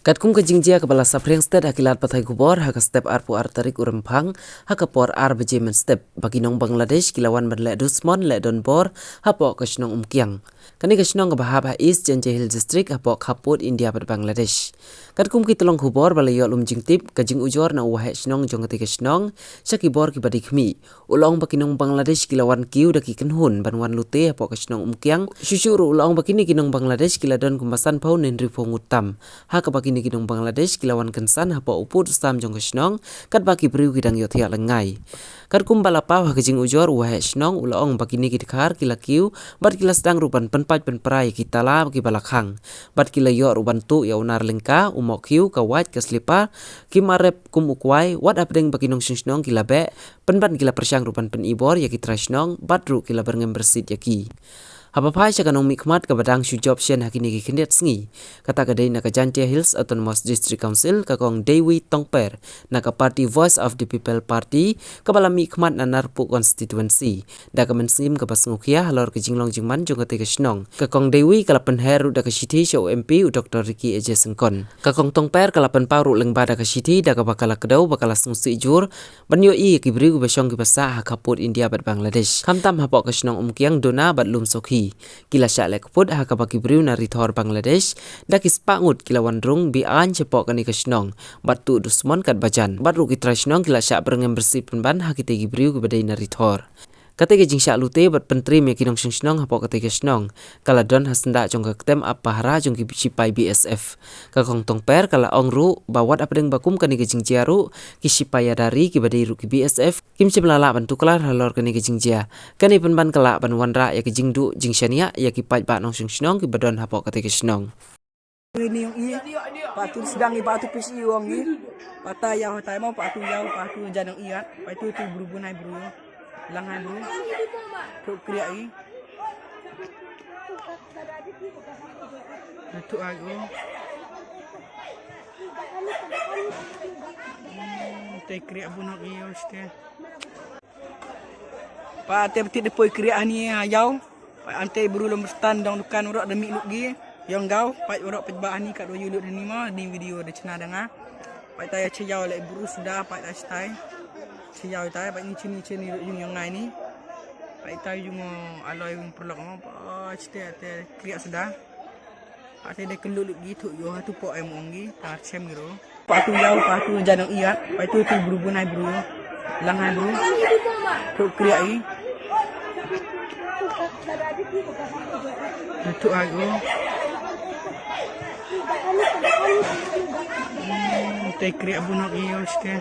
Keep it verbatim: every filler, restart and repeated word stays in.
Katkum ka jingjia kaba la saphriang stet ha ki lad pathai khubor ha ka step arphew ar tarik u Rymphang, ha ka por ar baje mynstep, ba ki nong Bangladesh ki la wan ban leh dusmon leh donbor hapoh ka shnong Umkiang. Kane ka shnong kaba hap ha East Jaintia Hills District hapoh khappud India bad Bangladesh. Katkum ki tyllong khubor ba la ïoh lum jingtip, ka jingujor na u waheh shnong jong katei ka shnong sha ki bor kiba dei khmih, u la ong ba ki nong Bangladesh ki la wan kiew da ki kynhun ban wan lute hapoh ka shnong Umkiang. Shuh shuh ruh u la ong ba kine ki nong Bangladesh ki la don kumba sanphew ne hynriewphew ngut tam, ha kaba kine ki nong Bangladesh ki la wan kynsan hapoh u pud u sam jong ka shnong, katba ki briew ki dang ïohthiah lyngngai. Katkum ba la paw ha ka jingujor, u waheh shnong u la ong ba kine ki dkhar ki la kiew bad ki la sdang ruh ban pynpait pynpra ïa ki tala kiba la khang, bad ki la ïoh ruh ban tuh ïa u nar lyngka, u mohkhiew, ka wait, ka slipar, ki marep kum u kwai, wat hapdeng ba ki nongshong shnong ki la beh, pynban ki la pyrshang ruh ban pynibor ïa ki trai shnong, bad ruh ki la byrngem byrsit ïa ki. Haba phai sha ka nongmihkhmat kaba dang shu jop shen ha kine ki khyndiat sngi, kata ka dei na ka Jaintia Hills Autonomous District Council, ka kong Deiwi Tongper, na ka party Voice of the People Party, kaba la mihkhmat na Narpuh constituency, da ka mynsiem kaba sngewkhia halor ka jinglong jingman jong katei ka shnong. Ka kong Deiwi ka la pynher ruh da ka shithi sha u M P u Doctor Ricky A J Syngkon. Ka kong Tongper ka la pynpaw ruh lyngba da ka shithi da kaba ka la kdew ba ka la sngewsih jur ban ïohi ïa ki briew kiba shong kiba sah ha khappud India bad Bangladesh, khamtam hapoh ka shnong Umkiang, Dona bad Lumsokhi. Ki la shah leh kput ha kaba ki briew na Ri Thor, Bangladesh, da ki spah ngut ki la wan rung be-aiñ shapoh kane ka shnong, bad tuh dusmon katba jan. Bad ruh ki trai shnong ki la shah byrngem byrsit pynban ha kitei ki briew kiba dei na Ri Thor. Katei ka jingshah lute bad pyntriem ïa ki nongshong shnong hapoh katei ka shnong ka la don ha syndah jong ka ktem ap pahara jong ki sipai B S F. Ka kong Tongper ka la ong ruh ba wat hapdeng ba kum kane ka jingjia ruh, ki sipai ïada ri kiba dei ruh ki B S F kim shym la lah ban tuklar halor kane ka jingjia. Kane pynban ka lah ban wanrah ïa ka jingduh jingshaniah ïa ki paidbah nongshong shnong kiba don hapoh katei ka shnong. Ni ong i, pa tu sdang i, pa tu pis i ong i, pa ta ïaw, ta mo, pa tu ïaw, pa tu jan ong i at, pa tu tu bru bun ai bru, lang ai bru, tu kriah i. Tu ai o. Hmm, te kriah bun ong i o ste. Pa te btit de poi kriah ani ïaw. Pa ante bru lom stan dong dukan urok demi nuk gi. Yong gau, pa urok pejba ani kat wayu lut ani mo, ni video de chena danga. Pa ta ya chayau le bru suda, pa ta stai. Chayau ta, pa ni chini chini yung yong ngai ni. Pa ta yung aloi yung perlok mo, pa chete te kriah suda. Ate de kelulu gitu yo hatu po em ong gi, ta chem giro. Pa tu yau, pa tu janong iat, pa tu tu bru bunai bru. Langai bru. Tu kriah i. Tu ai o. Hmm, te kriah bunok i o ste.